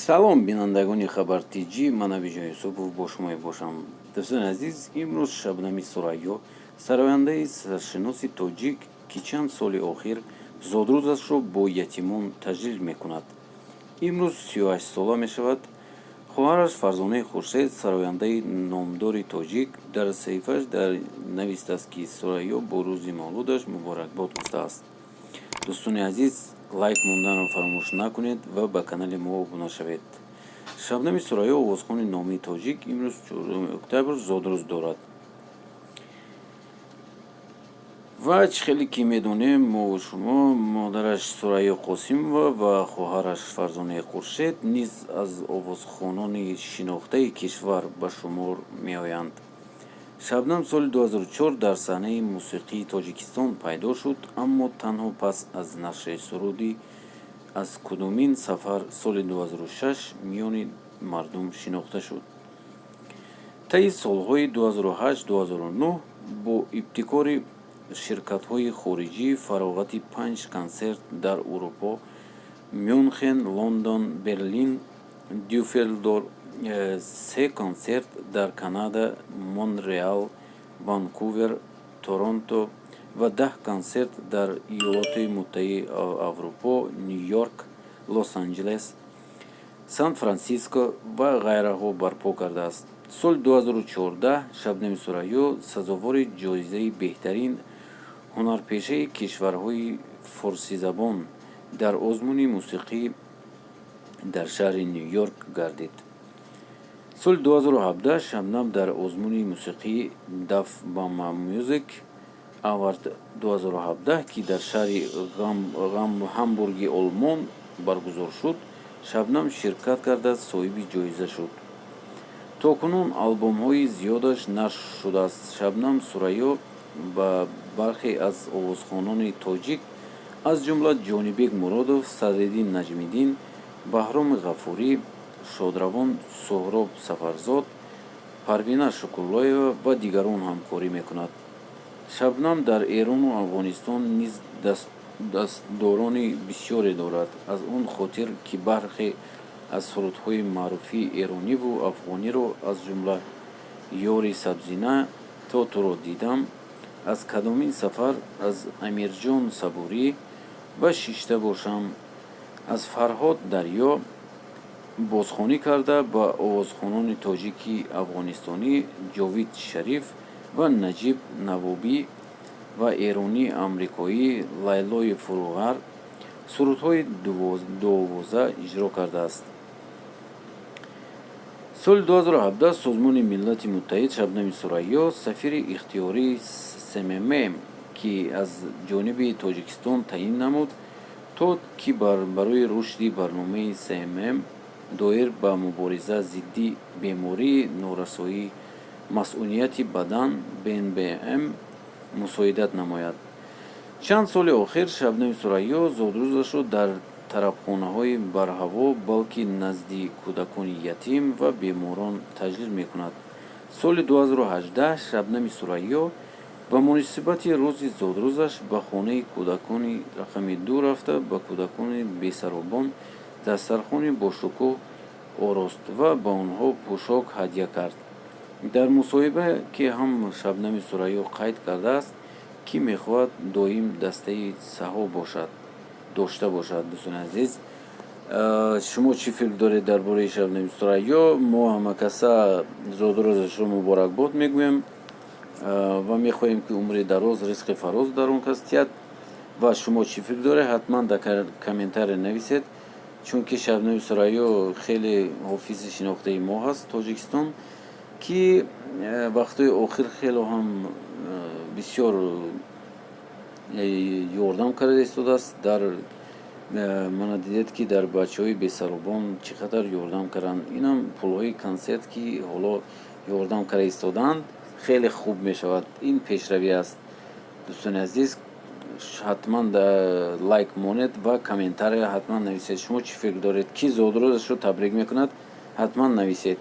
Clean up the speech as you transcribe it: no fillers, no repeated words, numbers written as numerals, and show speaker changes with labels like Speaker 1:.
Speaker 1: Салом, бинандагони Хабар Тҷӣ, ман Абиҷон Юсупов бо шумо мебошам. Дӯстони азиз, имрӯз Шабнами Сурайё, сарояндаи саршиноси тоҷик, ки чанд соли охир зодрӯзашро бо ятимон таҷлил мекунад, имрӯз 38-сола мешавад. Хоҳараш Фарзонаи Хуршед, сарояндаи номдори тоҷик, дар саҳифааш дар навистааст, ки Сурайё бо рӯзи мавлудаш муборакбод гуфтааст. Дӯстони азиз, лайк монданро фаромӯш накунед ва ба канали мо обуна шавед. Шабнами Сурайё, овозхони номии тоҷик, имрӯз, 4 октябр, зодрӯз дорад. Ва чӣ хеле ки медонем мову шумо, модараш Сурайё Қосимова ва хоҳараш Фарзонаи Хуршед низ аз овозхонони шинохтаи кишвар ба шумор меоянд. Шабнам соли 2004 дар саҳнаи мусиқии Тоҷикистон пайдо шуд, аммо танҳо пас аз нашри суруди «Аз кудомин сафар» соли 2006 миёни мардум шинохта шуд. Таи солҳои 2008-2009 бо ибтикори ширкатҳои хориҷӣ фароғати панҷ консерт дар Урупо: Мюнхен, Лондон, Берлин, Дюффелдорф, се консерт дар Канада: Монреал, Ванкувер, Торонто ва 10 консерт дар Иёлоти Муттаҳидаи Аврупо: Ню-Йорк, Лос-Анҷелес, Сан-Франсиско ва ғайраҳо барпо кардааст. Соли 2014 Шабнами Сурайё сазовори ҷоизаи беҳтарин ҳунарпешаи кишварҳои форсизабон дар озмуни мусиқӣ дар шаҳри Ню-Йорк гардид. Соли 2017 Шабнам дар озмуни мусиқии Daf Bama Music Award 2017, ки дар шаҳри Ҳамбурги Олмон баргузор шуд, Шабнам ширкат карда, соҳиби ҷоиза шуд. То кунун албомҳои зиёдаш нашр шудааст. Шабнам Сурайё ба бархе аз овозхонони тоҷик, аз ҷумла Ҷонибек Муродов, Садриддин Наҷмиддин, Баҳроми Ғафурӣ, шодравон Суҳроб Сафарзод, Парвина Шукруллоева ва дигарон ҳамкорӣ мекунад. Шабнам дар Эрону Афғонистон низ дастдорони бисёре дорад. Аз он хотир, ки бархе аз сурудҳои маъруфи эрониву афғониро, аз ҷумла «Ёри сабзина», «То туро дидам», «Аз кадомин сафар» аз Амирҷон Сабурӣ ва «Шишта бошам» аз Фарҳод Дарё бозхонӣ карда, ба овозхонони тоҷики афғонистонӣ Ҷовид Шариф ва Наҷиб Навобӣ ва эронӣ-амрикоӣ Лайлои Фуруғар сурудҳои дуовоза иҷро кардааст. Соли 2017 Созмони Миллати Муттаҳид Шабнами Сурайё сафири ихтиёрии СММ, ки аз ҷониби Тоҷикистон таъин намуд, то ки барои рушди барномаи СММ доир ба мубориза зидди бемории норасоии масунияти бадан БНБМ мусоидат намояд. Чанд соли охир Шабнами Сурайё зодрӯзашро дар тарабхонаҳои барҳаво, балки назди кӯдакони ятим ва беморон таҷлил мекунад. Соли 2018 Шабнами Сурайё ба муносибати рӯзи зодрӯзаш ба хонаи кӯдакони рақами 2 рафта, ба кӯдакони бесаробон дастархони бошукӯҳ орост ва ба онҳо пӯшок ҳадя кард. Дар мусоҳиба, ки ҳам Шабнами Сурайё қайд кардааст, ки мехоҳад доим дастаи саҳо бошад дошта бошад. Дӯстони азиз, шумо чӣ фикр доред дар бораи Шабнами Сурайё? Мо ҳамакаса зодрӯзашро муборакбод мегӯем ва мехоҳем, ки умри дароз, ризқи фароз дар он кас тиҳад. Ва шумо чӣ фикр доред, ҳатман дар комментария нависед, чунки Шабнами Сурайё хеле ҳофизи шинохтаи мо ҳаст, Тоҷикистон, ки вақтҳои охир хело ҳам бисёр ёрдам карда истодааст. Дар мана дидед, ки дар бачаҳои бесаробон чӣ қадар ёрдам карданд. Инам пулҳои консерт, ки ҳоло ёрдам карда истодаанд, хеле хуб мешавад. Ин пешравӣ аст. Дӯстони азиз, ҳатман лайк монед ва комментария ҳатман нависед. Шумо чӣ фикр доред? Кӣ зодрӯзашро табрик мекунад, ҳатман нависед.